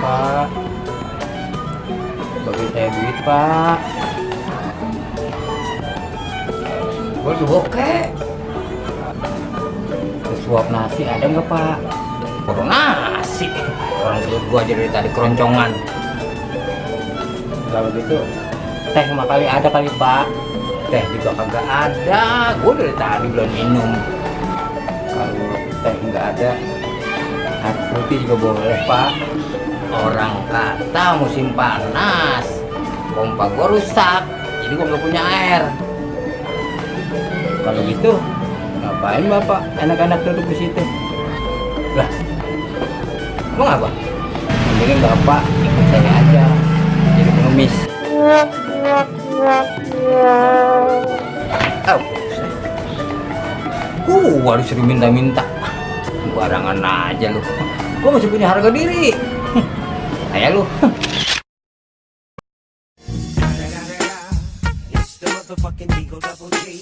Pak. Bagi saya duit, Pak. Gua bokeh. Suap nasi ada nggak, Pak? Kurang nasi. Orang tua gua aja dari tadi keroncongan. Kalau gitu, teh mah kali ada kali, Pak. Teh juga kagak ada. Gua dari tadi belum minum. Kalau teh nggak ada, air putih juga boleh, Pak. Orang kata musim panas, pompa gua rusak, jadi gua nggak punya air. Kalau gitu, ngapain Bapak anak-anak duduk di situ? Lah, emang apa? Mendingan Bapak ikut saya aja, jadi pengemis. Oh, gua disuruh minta-minta. Barangan aja lu. Gua masih punya harga diri. Kayak lu. It's the motherfucking Eagle Double G.